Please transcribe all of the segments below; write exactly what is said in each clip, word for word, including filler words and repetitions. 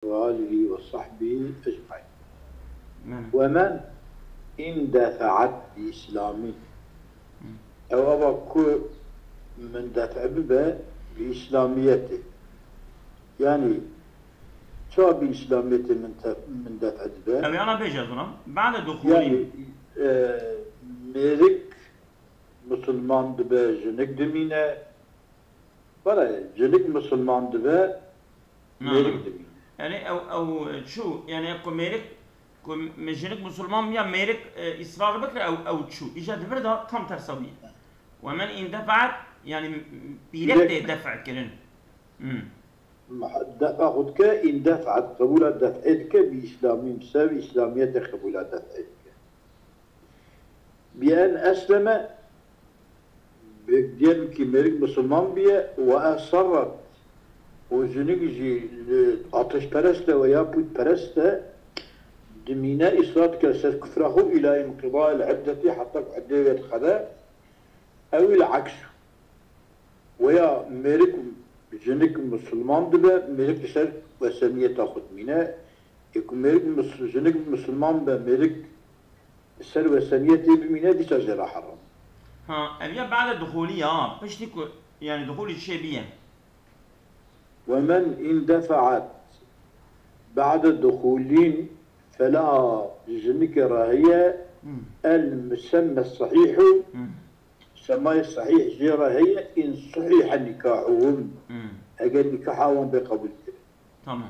وآله وصحبه أجمعين. ومن اندفعت بإسلامه. Ew ava ku min def' bibe bi îslamiyetê. Yanî, ça bi îslamiyetê min tef-, min def' dibe? Ew yana bêje zina, ba'de duxulî. Yanî, e, mêrik musulman dibe, jinik dimîne. Bale, jinik musulman dibe, mêrik dimîne. Yani ew, ew çû, yani ku mêrik, ku me-, jinik musulman biya mêrik, e, israr bikire ew, ew çû. Îja di vir de tam tersa wî. Ve men indefa'at, yani m-, pîrek tê def' kirin. Hmm. Defa xwe dike, îndefat qebûla def'ê dike, bi îslamî, bi sev îslamiyetê qebûla def'ê dike. Bi en esleme, bi diyelim ki mêrik musulman biye, ve esarret, û jinik jî li ateşperest e ve ya pûtperest e, dimîne, israr dike ser kufra xwe, îla înqida'il iddetî, heta ku iddeyê wê dixebe, ew îl aks. Weya mêrik, jinik musulman dibe, mêrik li ser weseniyeta xwe dimîne. Ê ku mêrik mus-, jinik musulman be, mêrik li ser weseniyetê bimîne, dîsa jê re heram. Ha, ev ya ba'de duxulî ya, piştî ku, yani duxulî çêbiye. Ve men indefa'at ba'de duxulîn felaha, ji jinikê re heye, Hmm. El musemme sahihu, Hmm. Semayê sehîh jê re heye, in suhihe nikahuhum. Hmm. Eger nikaha wan bê qebûl kirin. Tamam.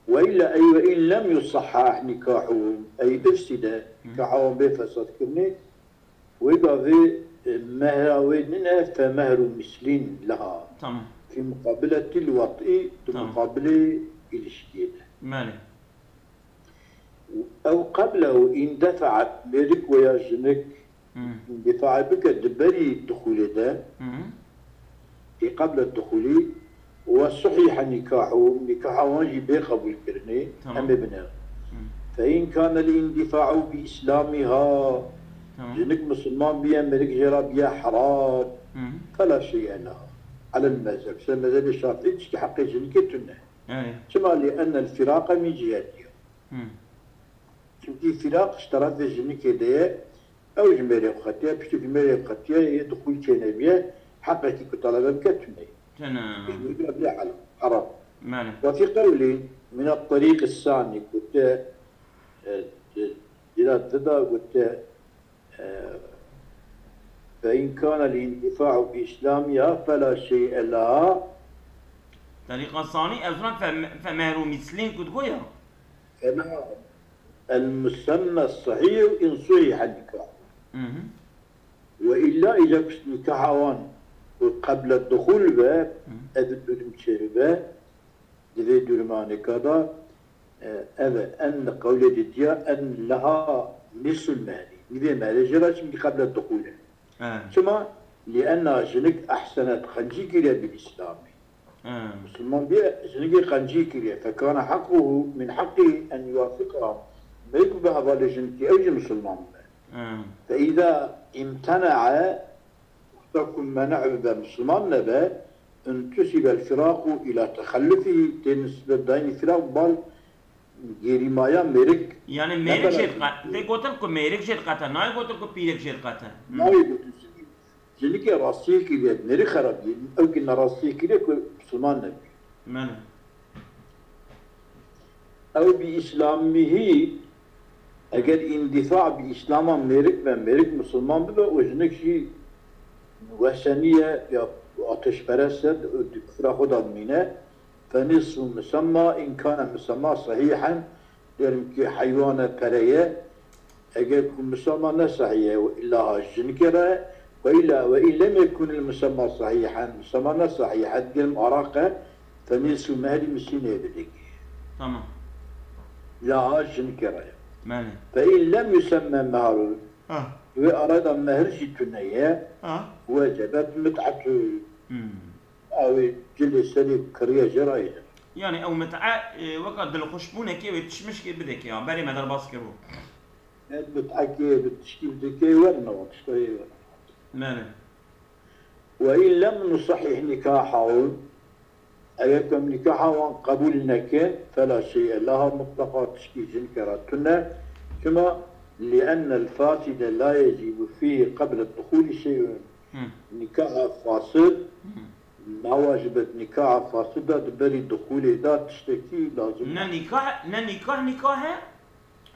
Ve illa ey ve in lem yusahhah nikahuhum. Ey ifside, Hmm. Nikaha wan bê fesad kirinê, wê gavê, e, mehra wê nine fe mehru mislin leha. Tamam. Fi muqabiletil vat'i, di Tamam. muqabilê ilişkiyê de. Belê. Ew qeblehu indefa'at, mêrik weya jinik Hmm. îndîfa bike di berî dixûlê de, Hmm. ê qeble dixûlî, ve suhihe nikahu, nikaha wan jî bê qebûlkirinê, Tamam. em ê binêrin. Hmm. Fe in kane l-indifa'u bi îslamiha, Tamam. jinik misilman biye, mêrik jê re biye heram, Hmm. fela şey'e leha. Alel mezheb, ser mezhebê Şafîî tişkî heqê jinikê tune. Evet. Çima? Li ennel firaqe min cihetiha. Hmm. Çimkî firaq ji terefê jinikê de ye, ew ji mêrê xwe qetiye, piştî ku mêrê xwe qetiye, yê dixûl çênebiye, heqekî ku talebe bike tune ye. Tune. Ji mêrê bile heram. Belê. Ve fî qewlî min at-tarîq es-sanî, gote, e, e, cila dida gote, e, fe in kane l-indifa'u bi îslamiha fela şey'e leha. Tarîqa sanî, ez zan fe, fe mehrû mislîn ku digoya. Fena el-musemme sahî in suhihe nikah. Hı hı. Ve illa îca ku nikaha wan ku qeble duxûl be, Hı. ev durum çêbibe, di vê durimanêka de, e, ev e, en li qewlê didiya, en leha nisful mehri. Nîvê mehrê jê re çimkî qeble duxûl e. He. Çima? Li enna jinik ehsenet, qencî kiriye bil îslamî. He. Misilman bîye, jinikê qencî kiriye. Fekane hequhu min heqî en yuwafiqa. Mêrik bibe hevalê jinikê, ew jî misilman bibe. He. Fe îza imtene'e, wexta ku mena bibe, misilman nebe, intusibel firaqu ila texellufî, tê nisbet dayînî firaq bal gêrîmaya mêrik. Yani mêrik jê diqe-, tê gotin ku mêrik jê diqete, nayê gotin ku pîrek jê diqete. Nayê gotin. Jinikê rastiyê kiriye, mêrik xerabiyê, ew ki nerastiyê kiriye ku misilman nebî. Mene. Ew bi îslamîhî, eger îndîfa bi îslama mêrik be, mêrik misilman bibe û jinik jî weseniye ya ateşperest e, di kufra xwe de dimîne, fe nisfu musemma, in kane musemma sehîhen, diyelim ki heywane pere ye, eger ku musemma ne sehîh e, illa ha jinikê re, ve illa ve in lem yekunil musemma sehîhen, musemma ne sehîh e, diyelim araq e, fe nisfu mehri miskînê bidikî. Tamam. La ha jinikê re ye. Mene. Fe in lem yusemme mehrun, Ha. Wê arada mehr jî tune ye, Ha. Wecebet mit'etu. Hmm. Ew ê cilê serê kiriye jê re ye. Yani ew mit'e, e, weka dilxweşbûnekê wê tişmişkê bidekê, ya, berê me derbas kiribû. Her mit'ekê bi tişkî bidekê werine, tiştê werine. Mene. Ve in lem nusahih nikahahu, Eger ku em nîkaha wan qebûl nekin, fela şey'e leha, mutleqa tiştî ji nike re tune. Çima? لأن الفاسد لا يجب فيه قبل الدخول شيء. Hı. Nîkaha fasid, hı, nawacibet nîkaha fasid de di berî dixûlê de tiştekî lazim Ne nîkah, ne nîkah nîkah e,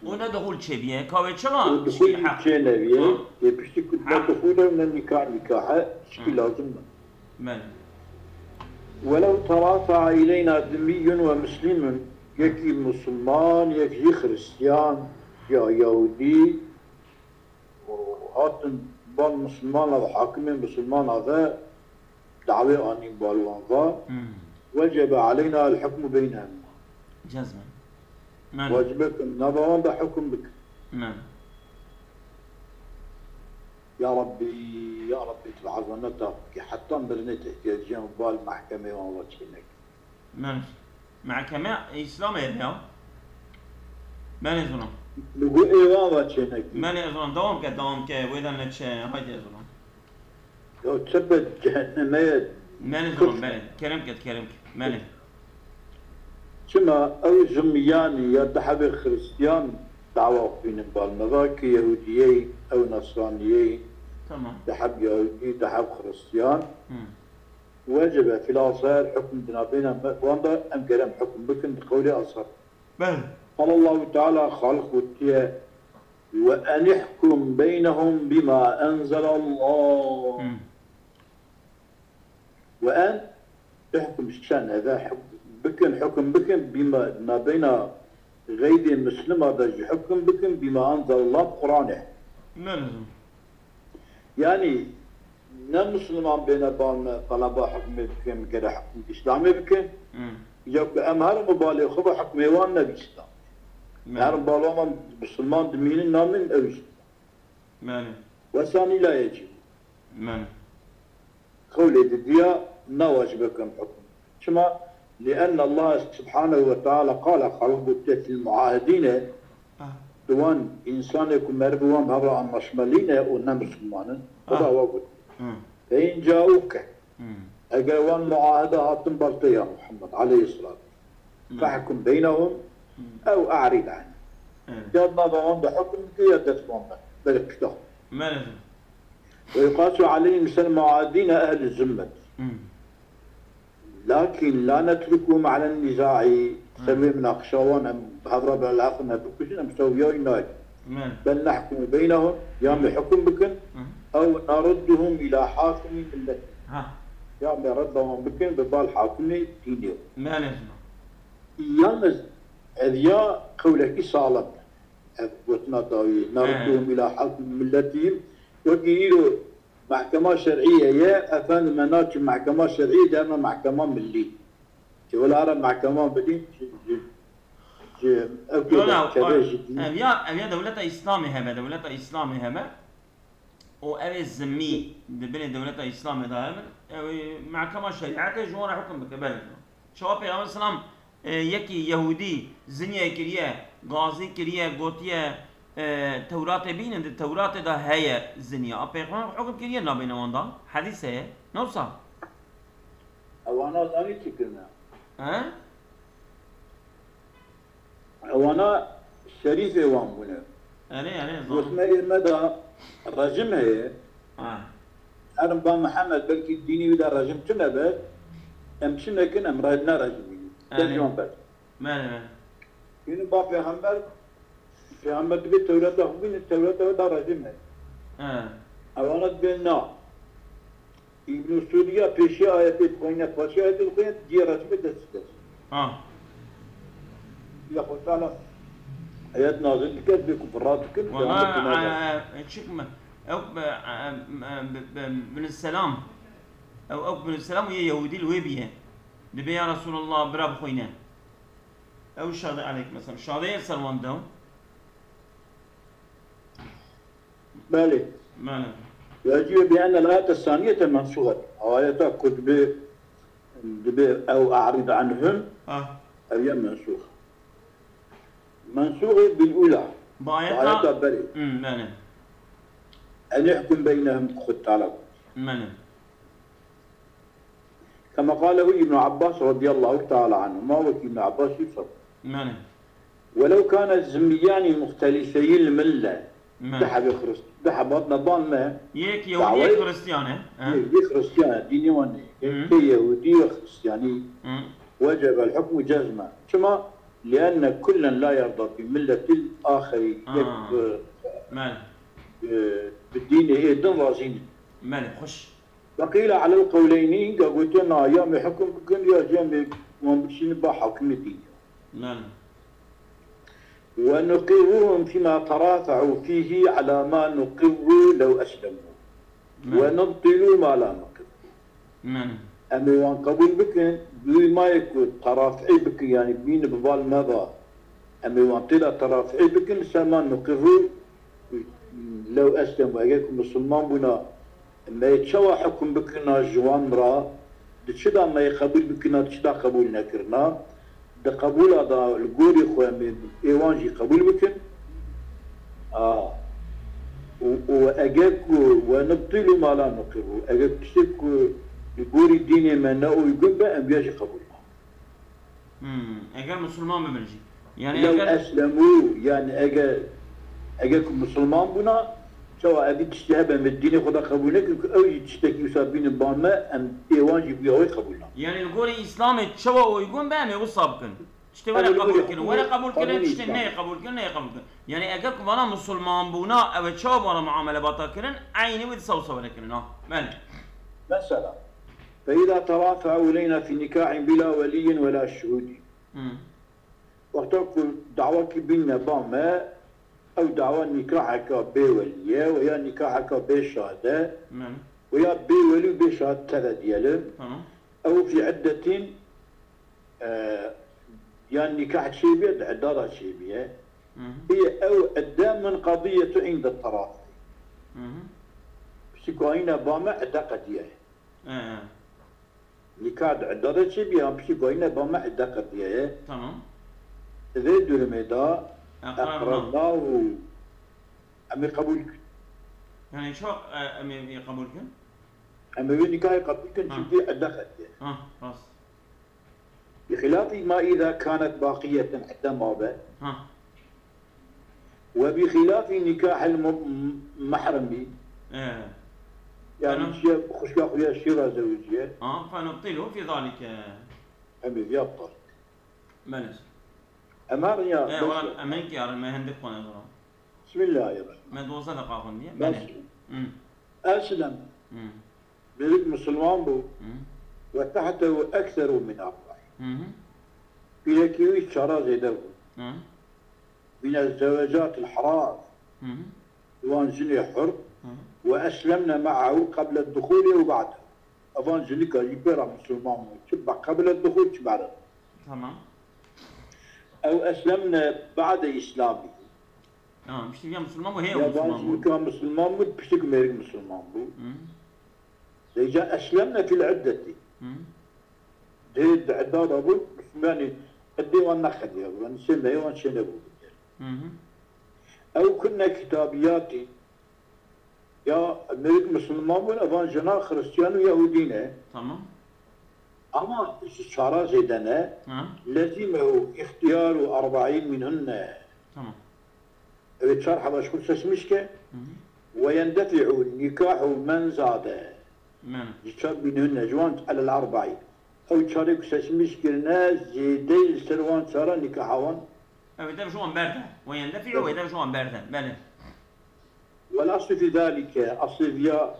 û ne dixûl çêbiye. Ka wê çima? Û dixûl çênebiye. Ha. Ê piştî ku ne dixûl e û ne nîkah nîkah e, tiştî lazim e. Belê. ولو ترافع إلينا ذمي ومسلم, yekî Musulman, yek jî Xristiyan ya Yahudî, û hatin bal Musulmana ve, hakimê Musulmana ve dawê anîn bal wan va, Hmm. وجب علينا الحكم بينهما. Cezmen. Mene. Wacib e ku nava wan de hukm bikin. Mene. Ya Rabbî, ya Rabbî, tu bi ezameta bikî, heta mirinê te ihtiyacî ye, bal mehkemê wan ve çênek. Mene. Mehkeme Îslamê hebe ya. Mene zona. Li gu êvan ve çênek. Mene zona. Dewam ke, dewam ke. Wê de ne çe. Haydi zona. Ya çi be cehenneme ye. Mene zona, mene. Kerem ke, kerem ke. Mene. Çima ew zimiyanî ya dehebê Xristiyan dawa xwînin bal me va ki Yehudiyê, ew Nesraniyê, Tamam. deheb Yahudî, deheb Xristiyan. Hı. Wecib e, fîl asar hukm di navbeyna me, wan de em gerem hukm bikin di qewlê asar. Belê. Qala Allahu Teala, Xaliq gotiye, "Ve en ihkum beynehum bima enzelallah." Hmm. Ve en ihkum şen, eve huk-, bikin, hukm bikin, bima nabeyna xeydê Mislima de jî hukm bikin, bima enzelallah, Qur'anê. Ne lezim. Yanî ne Misliman bêne bal me, taleba hukmê bikin, gere hukm Îslamê bikin. Hmm. Ya ku em herin bi balê xwe ve hukmê wan nebî Îslam. Mene. Herin bal wan Misliman dimînin namîn ew jî. Mene. Wesanî la yecîb. Mene. Qewlê didiya nawacibe kem hukm. Çima? لأن الله سبحانه وتعالى قال, Xaliq gotiye fîl muahidîne, Ah. di wan însanê ku meriv wan bi hev re anlaşmelî ne û ne misilman in, Ah. Xuda wa got. Hmm. Fe in caûke. Hmm. Eger wan muahede hatin ber te ya Muhammed aleyhisselam. Hmm. Fehkum beynehum Hmm. ew e'rid anhum. Evet. Ya di nava wan de hukm bike ya dest wan be. Belê pişta xwe. Maalesef. Ve yuqasu aleyhim sel muadîne ehli zimmet. Hmm. Lakin la netrukuhum alen nizai. Hmm. Ser wê minaqişa wan em bi hev re bi elaqin ne bikujin, em sewiyayî nayîn. Maalesef. Bel nehkumu beynehum, ya me hukm bikin, Hmm. ew narudduhum ila hakimi milleti. Ha. Ya me redda wan bikin bi bal hakimê dînê. Maalesef. Yalnız ev ya qewlekî salim e. Ev gotina dawî, He. "Narudduhum ila hakim milletihim." Wekî îro mehkema şer'î heye, efendime naçin mehkema şer'î, deme mehkema millî. Ki wela ara mehkema millî ji, ji, ji, ev Yo, na, keve ji dîn. Ev ya, ev ya dewleta Îslamê hebe, dewleta Îslamê hebe. û ew ê zimî di binê dewleta Îslamê de hebin, ew ê mehkema şerîetê ji wan re hukm bike, belê. Çawa Pêxember selam, e, yekî Yehûdî zinyê kiriye, gazî kiriye, gotiye, e, Tewratê bînin, di Tewratê de heye ziniya. A Pêxember hukm kiriye nabêne wan de. Hedîs heye. Ne wisa? Ewana zanî çi kirine? He? Ewana şerîfê wan bûne. Erê, erê, zanim. Gotme ê me de rejim heye. Ha. Herin ba Mihemed belkî dînî wî de rejim tune be, em çi nekin, em re-, ne rejimî. Erê. Te ciwan ber. Mene, mene. Yûnî ba pêxember, pêxember dibê Tewreta xwe bîne, Tewreta wê de rejim heye. He. Ewana dibê na. Îbn Sûriya pêşî ayetê dixwîne, paşê ayetê dixwîne, diyê rejimê dest dest. Ha. Ya Xwe Teala ayet nazil dike, dibê ku bi radikin, Wala, pêxember dine e, e, çik mi? Ew, e, e, e, bi, bi, bin Selam. Ew, ew bin Selam yê Yehûdî li wê bîye. Dibê ya Resulallah bira bixwîne. Ew şade aleykum selam. Şade yê ser wan dew. Belê. Belê. Yecîbe bi enne l-ayete saniyete mensûxet. Ayeta ku dibe, dibe ew a'rid anhum, Ah. ev ye mensûx. Mensûxê bil ula. Bi ayeta Bi ayeta berê. Hmm, belê. En ihkum beynehum Xwe Teala. Belê. كما قاله ابن عباس رضي الله تعالى عنهما، وكي ابن عباس يفرق. Mane. ولو كان ذميان مختلفي الملة. Mane. Di hebê Xrist-, di hebat neban me. Yek Yahudî, dawayê yek Xristiyan e. He. Yek, yek Xristiyan e, dînê wan ne. Hı. Yek Yahudî ve Xristiyanî. Hı. وجب الحكم جزما. Çima? لأن كلا لا يرضى بملة الآخر. Yek, e, Mane. e, bi dînê ê din razî ne. Mane, xweş. وقيل على القولين، hinga gotin na ya me hukm bikin ya jî em ê wan bikişînin ba hakimê dînê. Mane. ونقرهم فيما ترافعوا فيه على ما نقروا لو أسلموا. Mane. ونبطل ما لا نقر. Mane. Em ê wan qebûl bikin, bi wî mayê ku terafî bikin, yanî bînin bi bal me ba. Em ê wan tê de terafî bikin, li ser ma nuqirrû lew eslem, eger ku misilman bûna, me yê çawa hukm bikirina ji wan re, di çi de me yê qebûl bikirina, di çi de qebûl nekirina, di qebûla de li gorî xwe em ê ê wan jî qebûl bikin. A, û, û eger ku we nibtîlu ma la nuqirrû, eger tiştê ku li gorî dînê me ne uygun be, em ya jî qebûl nakin. Hmm, eger misilman bibin jî. Yani Lew eger eslemû, yani eger, eger ku misilman bûna, çawa evî tiştê hebe me dînê xwe de qebûl nekin ku ew jî tiştekî wisa bînin ba me, em ê wan jî bi wî awê qebûl nakin. Yani li gorî Îslamê çawa uygun be, em ê wisa bikin. Tiştê were qebûl kirin, were qebûl kirin, tiştê neyê qebûl kirin, neyê qebûl kirin. Yani eger ku vana misilman bûna, ew ê çawa vana muamelebata kirin, eynî wê dîsa wisa were kirin, ha. Belê. Mesela, فإذا ترافعوا إلينا في نكاح بلا ولي ولا شهود. Hmm. Wexta ku dawakî bînne ba me, ew dawa nîkaheka bê welî ye, we ya nîkaheka bê şahid e, Belê. We ya bê welî û bê şahid teve diyelim. Tamam. Ew fî iddetin, e, yan nîkah çêbiye, di idda de çêbiye. Hı hı. Hiye ew idde munqadiyetun inde terafi. Hı hı. Piştî ku ayîne ba me idde qediye. He, he. Nîkah di idda de çêbiye, yan piştî ku ayîne ba me idde qediye ye. Tamam. Di vê durumê de Eqrar eqrar nav. nav û em ê qebûl kin. Yani çok, e, em ê qebûl kin? Em ê wê nîkahê qebûl kin, Ha. Çünkü idde qediye. Ha, rast. بخلاف ما إذا كانت باقية, idde mabe. Ha. وبخلاف نكاح الم-, محرم. Ee. Yani Tamam. Şiye, xuşka xuya şiye ve zewiciye. Ha, فنبطله في ذلك. Em ê viya btal. Belê. Em her ya Ee, beş wala ya. Em hin ki yarın, me hindik xone zora. Bismillahirrahmanirrahim. Me doza da qaqon diye. Beş. Belê. Hı. Eslem. Hı. Mêrik misilman bû. Hı. Ve tehtehu ekseru min erbaîn. Hı hı. Pîrekî wî çara zêde bû. Hı. Min ezzewecatil hirar. Hı hı. Wan jinê hur. Hı hı. Ve eslemne me'ahu qeble duhûlî ve ba'de. Evan jinika jî pê re misilman bû. Çi be qeble duhûl, çi ba'de. Tamam. Ew eslemne ba'de îslamî. Tamam, piştî ya misilman bû, heye Ya misilman bû. Bazı misilman bû, piştî ku mêrik misilman bû. Hı. Leyca eslemne fil iddeti. Hı. Dê di idda da bû, yani iddê wan neqediya bû. Yani sê mehê wan çê nebû. Hı hı. Ew kunne kitabiyatî. Ya mêrik misilman bûn, evan jina Xristiyan û Yahudî ne. Tamam. Ama ji çara zêde ne. Ha. Lezimehu îxtiyaru erbaîn minhunne. Tamam. Ew ê çar heba ji xwe seçmiş ke. Hı hı. Ve yendefi'u nîkahu men zade. Mene. Ji çar bînhunne, ji wan elel erbaî. Ew çarê ku seçmiş kirine, zêdeyî li ser wan çara nîkaha wan. Ew ê dev ji wan berde. Ve yendefi'u, Evet. Wê dev ji wan berde. Belê. Wel aslu fî zalike, aslê viya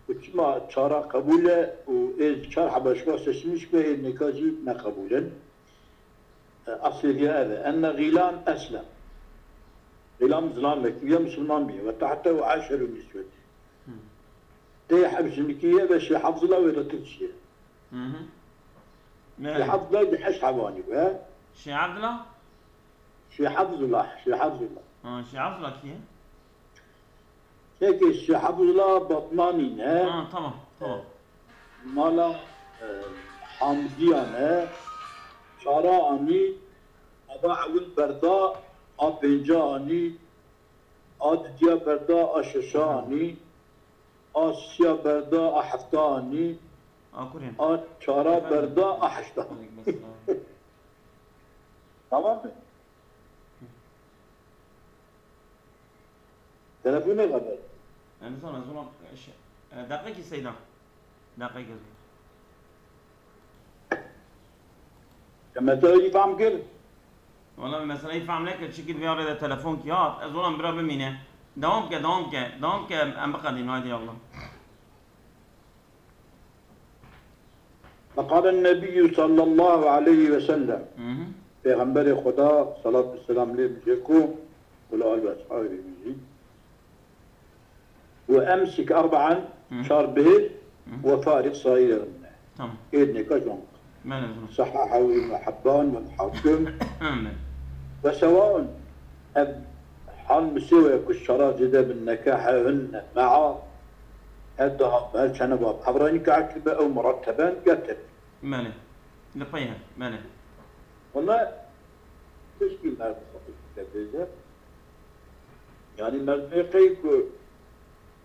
ku çima çara qebûl e û ê çar heba ji wan seçmiş be, ê nîka jî neqebûl in. E, aslê viya ev e. Enne Gîlan eslem. Gîlan zilamekî ye, misilman bûye. Ve tehtehu eşeru niswetî. Hı. Dê heb jinikî ye ve Şêx Hafzula wê de tirkî ye. Hı hı. Şêx Hafzula di heşt hevanî bû, he? Şêx Abdullah? Şêx Hafzula, Şêx Hafzula. Ha, Şêx Abdullah kî ye? Peki Şêx Abdullah Batmanî ne? Ha, tamam, tamam. Mala, e, Hamdiyan e. Çara anî, ava ewil berda, a pênca anî, a didiya berda, a şeşa anî, a siya berda, a hefta anî, A kurê. A çara berda, a heşta. Aleyküm selam. Tamam mı? Telefonê xeber. Ez nizanim, ez ona, e, deqekî seyda. Deqekî. Te meseleyê fam kir? Wala meseleyê fam nekir, çikî vê arê de telefon kî hat. Ez ona bira bimîne. Dewam ke, dewam ke, dewam ke, em biqedîn, haydi yallah. فقال النبي صلى الله عليه وسلم. Hı hı. Pêxemberê Xweda, salat û selam lê bije ku, û li al ve ashabê bî jî. وأمسك أربعا, Hı. çar bihêl, Hı. وفارق سائرهن. Tamam. Êdneka jon. Belê, tamam. صححه ابن حبان والحاكم. Amin. وسواء, ev hal misê we ku çara zêde bin, نكحهن معا, her daha, her çene bab. Evra nikah kiribe ew muratteben ya tertîb. Belê. Li pey he. Belê. Wala, pişkî merdim xwe bêje. Yani merdimê qey ku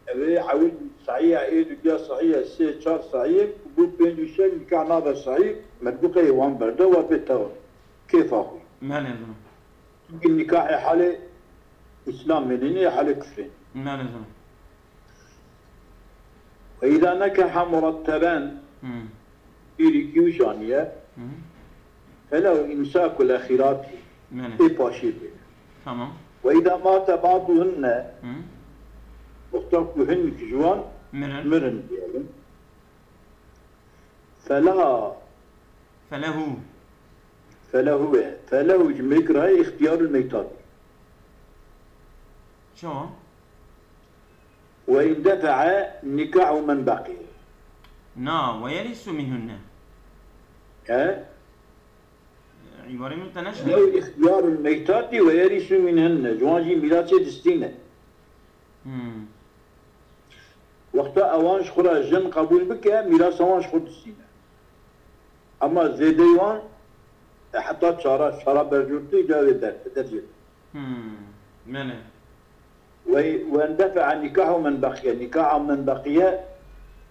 ev ê ewil sahî ye, ê dudiya sahî ye, sê çar sahî ye, ku bû pênc û şeş nikah nabe sahî, merdimê qey wan berde, wa bê tewr. Kêfa xwe. Belê, belê. Çünkü nikah ê halê Îslamê nîne, ê halê kufrê. Belê, belê. وإذا نكح مرتبا, Hmm. Pîrikî û janiye, Hmm. فله إمساك الأخيرات, Belê. Ê paşê bê. Tamam. وإذا مات بعضهن, Hmm. Wexta ku hinek ji wan Mirin. Mirin diyelim. فلها. Felehu. Felehu e. Felehu ji mêkra ye, اختيار الميتات. Çawa? وإن دفع نكاح من بقي. Na, ويرث منهن. He? Îbarê min te neşe. Ew اختيار الميتات ويرث منهن. Ji wan jî mîrasê distîne. Hmm. Wexta ewan ji xwe re jin qebûl bike, mîrasa wan ji xwe distîne. Ema zêdeyê wan, e, heta çara, çara berjortî ca wê derde, dercê. Hmm. Mene. Ve, وإن دفع نكاح من بقي, nikaha من بقي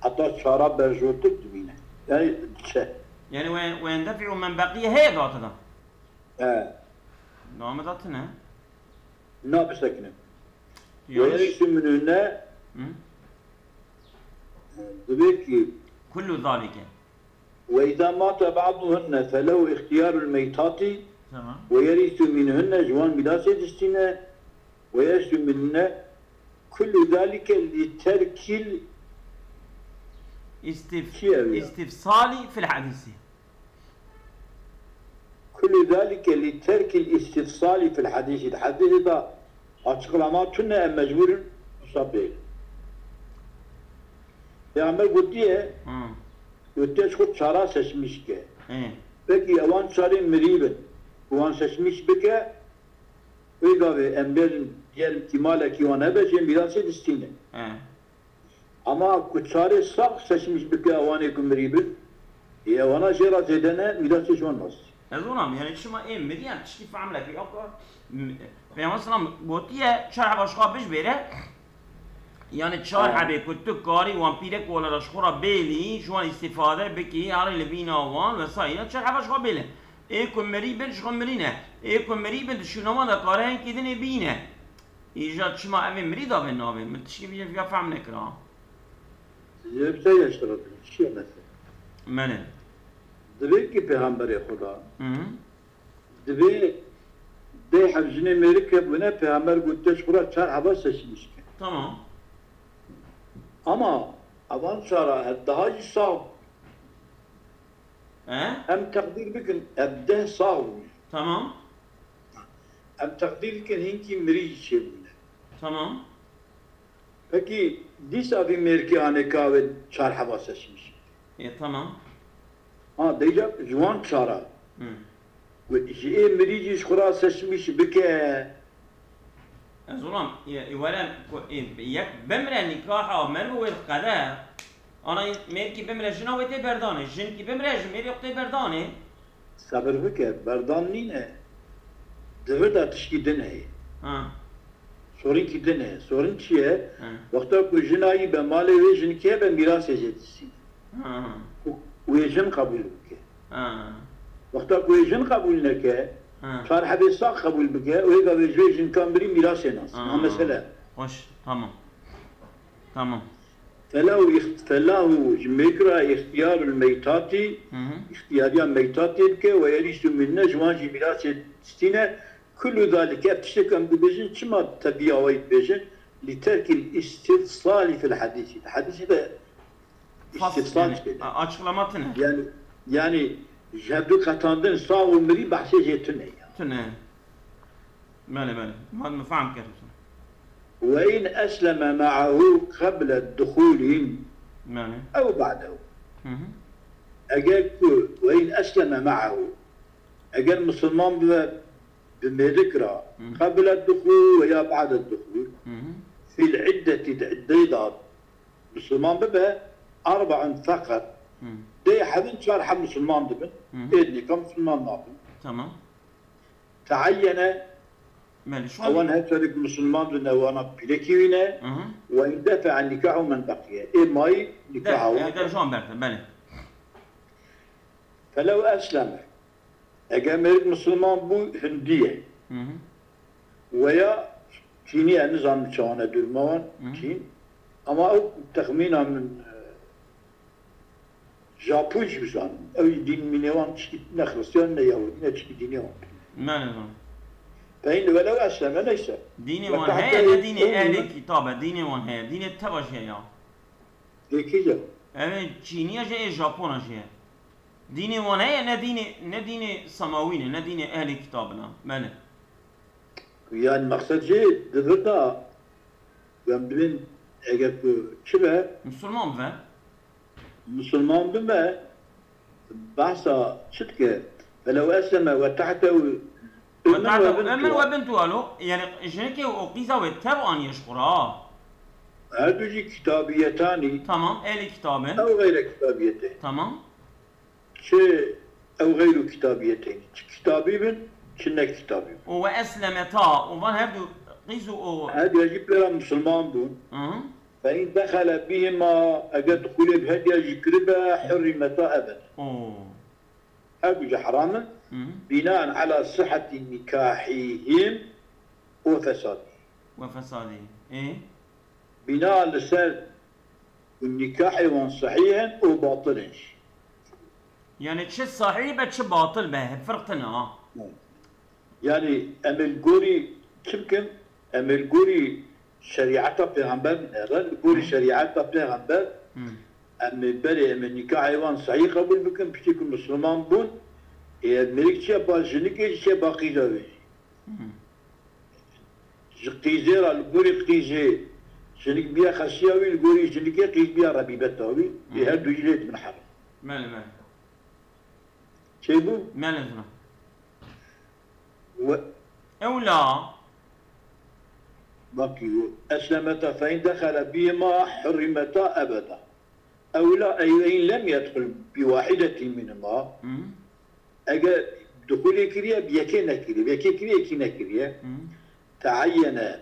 heta çara berjortir dimîne. Yani diçe. Yani ve, ويندفع من بقي heye date da. He. Name da tine? Na bisekine. Yanlış. ويرث منهن, Hı? Divê ki كل ذلك. وإذا مات بعضهن فله اختيار الميتات Tamam. ويرث منهن, ji wan mîrasê distîne, ويرث منهن كل ذلك لترك ال-, Istif-, Çi ev ya? Istifsali fil hadisi. كل ذلك لترك الاستفصال في الحديث. Di hadîsê de açıklama tune, em mecbûr in wisa bêjin. Peyxember gotiye, Hı. Gotiye ji xwe çara seçmiş ke. Hı. Pekî ewan çarê mirî bin, wan seçmiş bike, wê gavê em bêjin, diyelim ki malekî wan hebe, jê mîrasê distîne. Hı. Ama ku çarê sax seçmiş bike ewanê ku mirî bin, ê ewana jê re zêde ne, mîrasê ji wan nas. Ez zonam, yani çima ê mirî em tiştî fehm neke, ya ku, m-, Peygamber selam gotiye, çar heva ji xwe bijbêre, yani çar Ha. hebê ku tu karî wan pîrek wala re ji xwe re bêlî, ji wan îstîfade bikî, herî li vîna wan vesaire, çar heva ji xwe bêle. Ê ku mirî bin, ji xwe mirî ne. Ê ku mirî bin, di şûna wan de kare hinkî dinê bîne. Îja çima ev ê mirî davê navê? Min tişkî vî ya fehm nekira. Ji se yaş tarafı, çi ye mesela? Mene. Divê ki Peygamberê Xuda, Hı hı. Divê deh heb jinê mêrik hebûne, Peygamber gotiye ji xwe re çar heba seçmiş ke. Tamam. Ama evan çara he daha jî sax bû. He? Em teqdîr bikin, ev deh sax bûne. Tamam. Em teqdîr bikin, hinkî mirî jî çêbûne. Tamam. Pekî dîsa vî mêrkê anê ka wê çar heba seçmiş. Ê, tamam. Ha, deyca ji wan çara. Hı. Wê ji ê mirî jî ji xwe re seçmiş bike. Ez olam, ê, ê were ku ê yek bimre nîkaha meriv wê qede. Ana mêrkî bimre jina wê tê berdanê. Jinkî bimre ji mêrê xwe tê berdanê. Sebir bike, berdan nîne. Di vir de tişkî din heye. Ha. Sorinkî din heye. Sorin çi ye? Ha. Wexta ku jina yî be malê wê jinkê be mîrasê jê distîne. Ha. Û wê jin qebûl bike. Ha. Wexta ku wê jin qebûl neke, Ha. çar hebê sax qebûl bike, wê gavê ji wê jinka mirî mîrasê nas. Ha. Na mesele. Xweş. Tamam. Tamam. Felahu, ixt- felahu ji mêkra îxtiyarul meytatî, Hı hı. îxtiyariya meytatê bike, we yerîsu minne ji wan jî mîrasê distîne, kullu zalike, ev tiştek em dibêjin, çima tebiya wayî dibêjin, li terkil îstîfsalî fil hedîsî. Di hedîsî de Fas, îstîfsal yani, çêne. a- açıklama tine. Yani, yani ji hevdu qetandin sax û mirî behsê jê tune ya. Tine. Bele, bele. Hadi mi fam kir. Ve in esleme ma'ahu qeble duhulin Bele. ew ba'dehu. Hı hı. Eger ku ve in esleme ma'ahu, eger Musulman bibe bi mêrik ra, Hı. qeble duhul ve ya ba'de duhul, Hı hı. fil iddeti, di iddeyê de Musulman bibe, arbaun feqet, Hı. dê hebin çar heb Musulman dibin, Hı hı. êd nîka Musulman nabin. Tamam. Teayyene, Bele, şu an. ewan her çarik Musulman dibin, ewana pîrekî wî ne, Hı hı. ve in defe nikahu men beqiye. Ê mayî De, nikaha wan. e, de şu an berde, bele. Felew esleme. Eger mêrik Musulman bû, Hindî ye. Hı hı. Weya Çînî ye, nizanim çawan e duruma wan, Hı. Çîn. Ama ew texmîna min, e, Japon jî bizanim. Ew jî dîn mînê wan tişkî ne Xristiyan, ne Yahudî, ne tişkî dînê wan. Bele, bele. Peyin welew esleme neyse. Dînê Ve wan tahte heye, ne dînê ew ehlê min- kitabe, dînê wan heye, dînê teva jî heye. Ê kî ye? Ev ê Çîniya jî, ê Japona jî ye. Dînê wan heye, ne dînê, ne dînê semawî ne, ne dînê ehlê kitabe ne. Bele. Yani maqsed jî di vir de, em dibên eger ku çi be, Musulman be. Musulman bibe, behsa çi dike? Felew esleme ve tahte Ve tahte emin ve bintu alo, yani jinikê û qîza wê tev aniye ji xwe re. Her du jî kitabiyetanî. Tamam, ehlê kitabe. Ew gayre kitabiyetê. Tamam. Çi ew gayru kitabiyetê. Çi kitabî bin, çi ne kitabî bin. Û ve eslemeta, û van her du qîz û o. Her du jî pêra Musulman bûn. Hı hı. Fe in dexele bihima, eger dixulê bi her du jî kiribe, hurrimeta ebed. O. Her du jî heram in. Hı hı. Binaen ala sihheti nikahihim ve fesadî. Ve fesadî. E? Bina li ser ku nikahê wan sehîh in û batil in jî. Yani çi sahîh be, çi batil be, hep firq tine ha. Yani em ê li gorî çi bikin? Em ê li gorî şerîeta pêxember binêrin. Li gorî Hı. Şerîeta pêxember Hı. em ê berê em ê nikahê wan sehîh qebûl bikin. Piştî ku Musulman bûn, ê mêrik çiye ba jinikê jî, çiye ba qîza wê jî. Hı. Ji qîzê re li gorî qîzê jinik biya xesiya wî, li gorî jinikê qîz biya rebîbeta wî. Ê Hı. her du jî lê dibin heram. Mele, mele. Çêbû? Mele zina. Ve Ewla. Bakî, eslemeta fe in dexele bihima hurrimeta ebeda. Ewla ey ve in lem yedxul bi wahidetin minhuma. Hı. Eger dixulê kiriye, bi yekê nekiriye, bi yekê kiriye, yekî nekiriye. Hı. Teayyene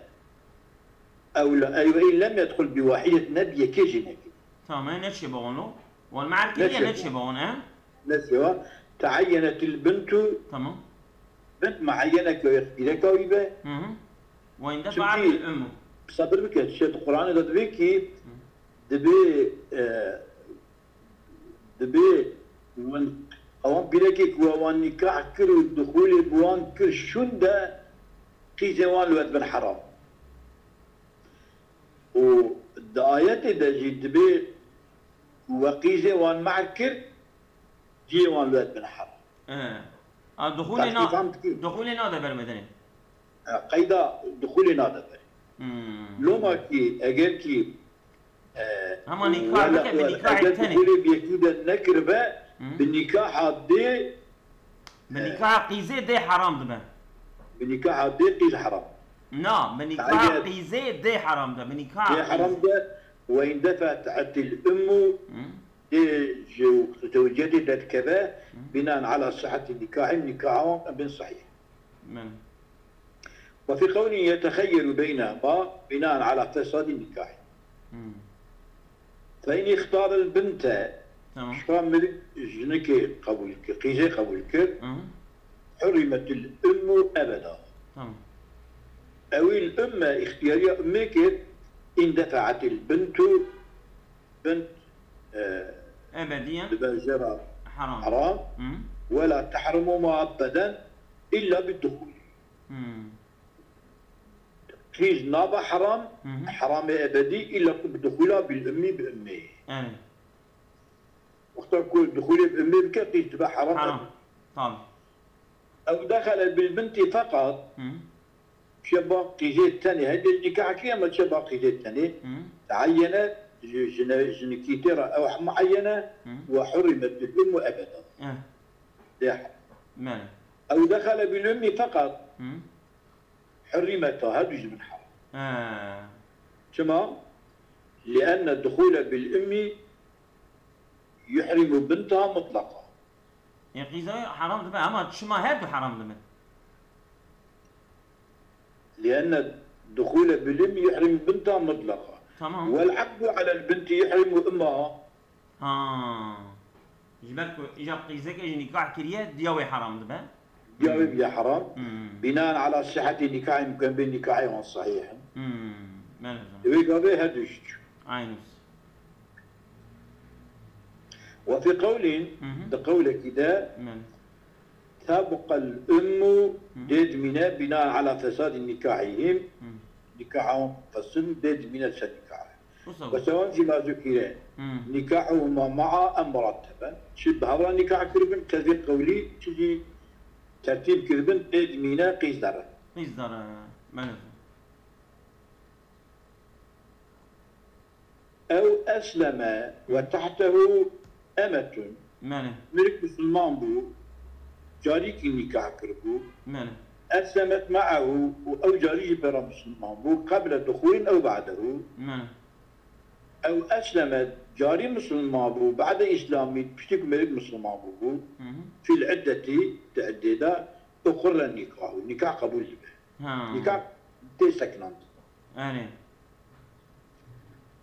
ewla ey ve in lem yedxul bi wahidetin, ne bi yekê jî nekiriye. Tamam, e, ne çê bawan lo? Wan me'er kiriye, Ne ne çê çê bawan, e? Ne sewa, teayyenetil bintu, Tamam. bint muayyene ke pîreka wî be. Hı hı. Ve inde Çünkü- fa'atil ummu. Sabir bike, şey, di Qur'anê de dibê ki, dibê, e, dibê wan, ewan pîrekê ku wan nikah kir û dixulê bi wan kir şûn de, qîzê wan li we dibin heram. Û di ayetê de jî dibê ku we qîzê wan mehr kir, cihê wan li we dibin heram. E. A, duxulê Taşkî fam na, dikî. Duxulê nade ber medenê. E, qeyda dixulê nade ber. Hmm. Loma ki, eger ki, e, Hema nikah wela- bike, bi wela- nikahê eger tenê. dixulê bi yekî de nekiribe, Hı. bi nikaha dê, Bi nikaha qîzê dê heram dibe. bi nikaha dê qîz heram. Na, bi nikaha Hayır. Qîzê dê heram dibe. Bi nikaha Dê heram qîzê. de, ve in defet etil ummu, Hı. dê ji zewciyetê derdikeve, binaen ala sihheti nikahim, nikaha wan bin sahih. Min. Ve fi qewlin yetexeyyeru beynehuma binaen ala fesadi nikahim. Hı. Fe in ixtarel binte, Tamam. Şixa mirik jinikê qebûl kir, qîzê qebûl kir. Hı hı. Hurrimetil ummu ebeda. Tamam. Ewî l umme, îxtiyariya ummê kir, indefeatil bintu, bint, e, Ebediyen dibe jê re haram. haram, Hı. wela tehrumu muabbeden illa bid duhul. Hı. Qîz nabe haram, Hı hı. haramê ebedî, illa ku bi duhula bil ummi bi ummê. Evet. Wexta ku duhulê bi ummê bike, qîz dibe haram. Haram. Tabii. Ew dexele bil binti feqat, Hı. çe ba qîzê tenê, hende nikah kiriye, ama çe ba qîzê tenê, Hı. teayyene, ji, jine, jinikî tê re ew muayyene, Hı. Ve hurrimet bil ummu ebeda. Evet. Dê haram. Mene. Ew dexele bil ummi feqat, Hı. hurrimeta, her du ji bin haram. He. Çima? Lienne duhule bil ummi yuhrimu binta mutlaqa. E, qîza haram dibe ama çima her du haram dibe? Lienne duhule bil ummi yuhrimu binta mutlaqa. Tamam. Vel akdu alel binti yuhrimu ummaha. Ha. Ji ber ku îja qîzeke jî nikah kiriye, diya wê haram dibe. Diya wê bîye haram. Hmm. Binaen ala sihheti nikahî, mukembil nikahê wan sahîh in. Hmm. Mene zon. Divê gavê her du jî çû. Aynus. Ve fî qewlin, Hı hı. di qewlekî de, Mene. tebqel ummu, Hı. dê dimîne binaen ala fesadî nikahihim, Hı. nikaha wan fesil, dê dimîne ser nikahê. Wisa Ve sewan jî mazûkîre. Hmm. Nikahuhuma ma'a em muratteben. Çi bi hevra nikah kiribin, tevî qewlî, çi jî tertîb kiribin, dê dimîne qîz dere. Qîz dere. Mene zon. Ew esleme ve tehtehu emetun. Mene. Mirik misilman bû, carîkî nikah kiribû. Mene. Eslemet ma'ehu û ew carî jî pê re misilman bû, qeble duhulin ew ba'dehu. Mene. Ew esleme, carî misilman bû, ba'de îslamî, piştî ku mirik misilman bûbû, Hı hı. fil iddetî, di iddê de, uqirre nikahu, nikah qebûl dibe. Ha. Nikah tê sekinandin. Erê.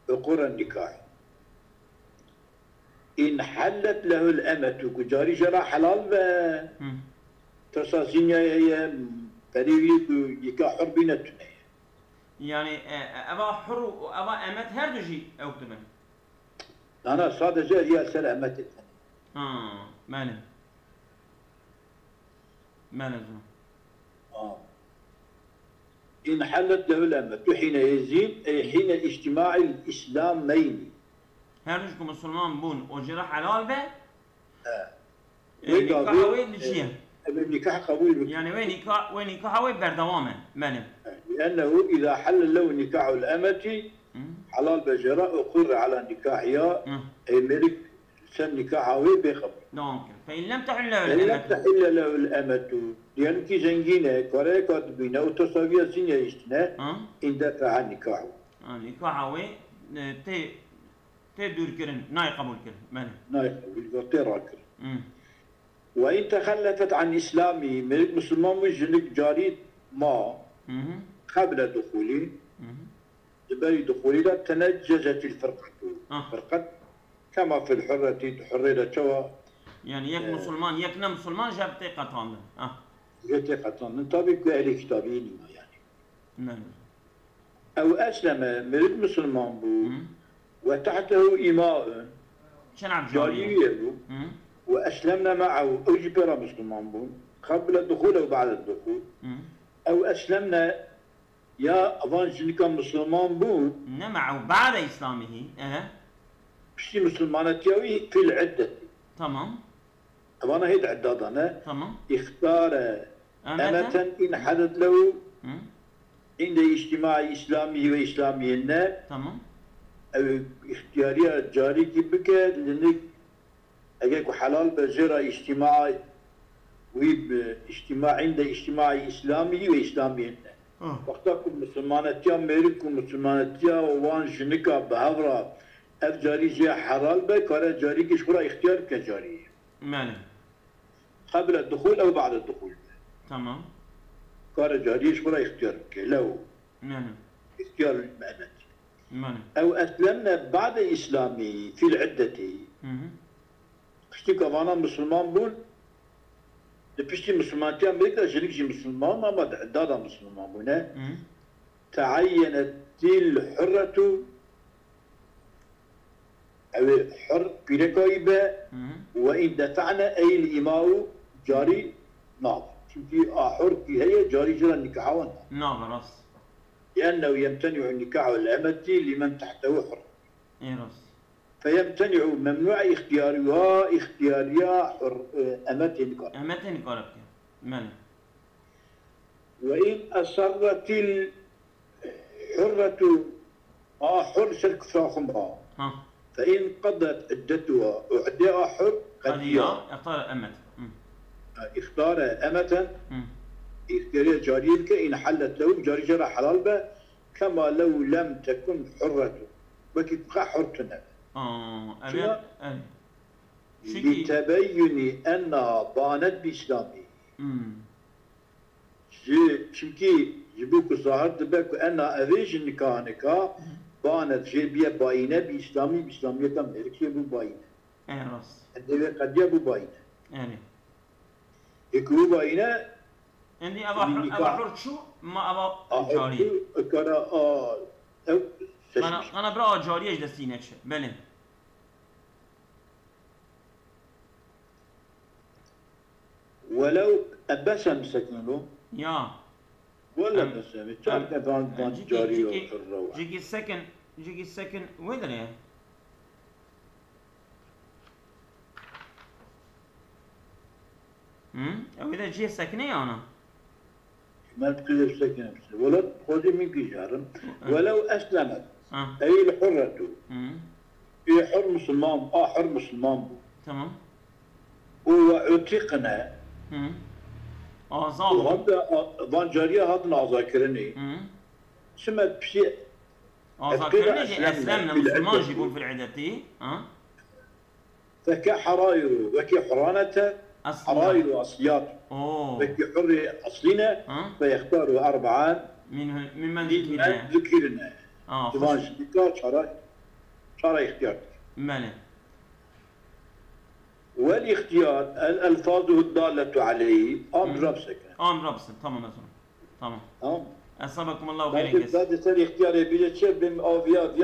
Uqirre nikah. In hellet lehul emetu, ku carî jê re helal be. Hı. Tirsa zînyayê heye, perê wî ku yeka hur bîne tune ye. Yani, e, e, eva hur û eva emet her du jî ew dibin. Nana, sadece riya ser emetê tenê. Ha, mene. Mene zon. Ha. In hellet lehul emetu hîne yezîn, ey hîne îctima'il îslameyni. Her du jî ku misilman bûn, o jê re helal be. He. E, Wê nikaha gavê, wê li çi ye? Em nikah qebûl bikin. Yani wê nikah, wê nikah wê berdewam e. Mene. Liennehu îza helle lehu nikahul emeti, Hı. helal be jê re, uqirre ala nikahiha, Hı. ey mêrik ser nikaha wê bê qebûl. Dewam kir. Fe in lem tehille Fe in lem emetu. tehille lehul emetu. Diyelim ki zengîn e, kareyeka dibîne û tesaviya zînyayê jî tune, Ha? indefe'a nikahu. Ha, nikaha wê, e, tê, tê dûr kirin, nayê qebûl kirin. Mene. Nayê qebûl, tê rakirin. Hı. Ve in tehellefet an îslamî, mêrik misilman bû, jinik carî ma, Hı hı. qeble duhulî, Hı hı. di berî duhulî de teneccezetil firqetu. Ah. Firqet kema fil hurreti, di hurrê de çawa Yani yek Ee. Musulman, yek ne Musulman jeb tê qetandin. Ah. jê tê qetandin. Tabî ku ehlê kitabî nîma yani. Ne. Ew esleme, mêrik misilman bû. Hı. Ve tehtehu îmaun. Çend Carî carî? wî hebû. Hı. Ve eslemne me'ehu. Ew jî pê re misilman bûn. Qeble duhul ew ba'de duhul. Hı. Ew eslemne ya evan jinika misilman bû. Ne me'ehu ba'de İslamihi. Ehe. Piştî misilmanetiya wî fil iddeti. Tamam. Evana hê di idda de ne. Tamam. İxtare Emeten. emeten in hadet lehu Hı. inde îctimai îslamî ve îslamiyenne. Tamam. Ew îxtiyariya carîkî bike, linik eger ku helal be jê re îctima wî bi îctima inde îctimai îslamî ve îslamiyenne. Ah. Wexta ku misilmanetiya mêrik û misilmanetiya wan jinika bi hev re ev carî jê helal be, kare carîkî ji xwe re îxtiyar bike carî. Mene. Qeble duhul ew ba'de duhul be. Tamam. Kare carî ji xwe re îxtiyar bike. Lew Mene. îxtiyar me'net. Mene. Ew eslemne ba'de îslamî fil iddeti. Hı hı. Piştî ku vana misilman bûn, di piştî misilmantiya Amerîka jinik jî misilman, ama di îdada misilman bûne. Hı. Te'eyyenetil hurretu, ew ê hur pîreka wî be, Hı. Ve in defa'ne eyl îma'u carî nabe. Çimkî a hur kî heye, carî ji re nîkaha wan nabe. Nabe, rast. Li'ennehu yemteni'u nîkahul emeti limen tehtehu hur. Ê rast. Feyemteni'u, memnû e îxtiyarî wa, îxtiyariya hur, e, emetê nikare. Emetê nikare bike. Belê. Ve in esarretil hurretu, a hur ser kifra xwe ma. Ha. Fe in qedet iddetuha, û iddeya hur qediya. Qediya, iqtara emet. Hı. Ha, îxtare emeten, Hı. Îxtiyariya cariyê dike, in hallet lehu, carî jê re helal be, kema lew lem tekun hurretu. Wekî ku hur tune. Aa, Çima? Evet, evet. Çünkü Li tebeyyuni enna banet bi İslami. Hmm. Ji, çimkî ji bo ku zahir dibe ku enna evê ji nika nika banet jê biye bayîne bi İslami, bi İslamiyeta mêrikê bû bayîne. En rast. Endê wê qediya bû bayîne. Yani. Ê ku bû bayîne, Endî eva hur, eva hur çû, ma eva carî. Çû, kara a, ev seçmiş. Kana, kana bira a cariyê ji destî neçe. Belê. Welew ebesen bisekine lo. Ya. Wele Em, besemi. Çar em, ke van, em, van ciki, carî ciki, o hurre wa. Ciki sekin, ciki sekin wê dire. Hı? Ew ê de cihê sekinê ya ana? Mer tu dê sekine bise. Wele xwedî min kî jarim. Hı. Welew eslemet. Ha. Eyl hurretu. Hı. Ê hur musulman, a hur musulman bû. Tamam. Û ve utiqne. Hı. Aza Û bû. Hatta a-, van cariya hatin azakirinê. Hı. Çimet pişê Azakirinê jî eslemne, musulman jî bûn fil îdetî. Ha? Feke harayiru, wekî hurane te, Asliyat. Harayiru asliyat. Oo. Wekî hurrê aslî ne, Ha? Fe yextaru erba'an, Min, min men mimmen zikirine. Zikirine. Aa, Divan xus- ji nika çara, çara îxtiyar dike. Belê. Wel îxtiyar, el elfazuhu dalletu aleyhi, am Hı. Rabseke. Am Rabseke, tamam, tamam. Tamam. Tamam. Esabekumullahu Belki xeyren. Belki ser ihtiyarê bile çe bin aviya viya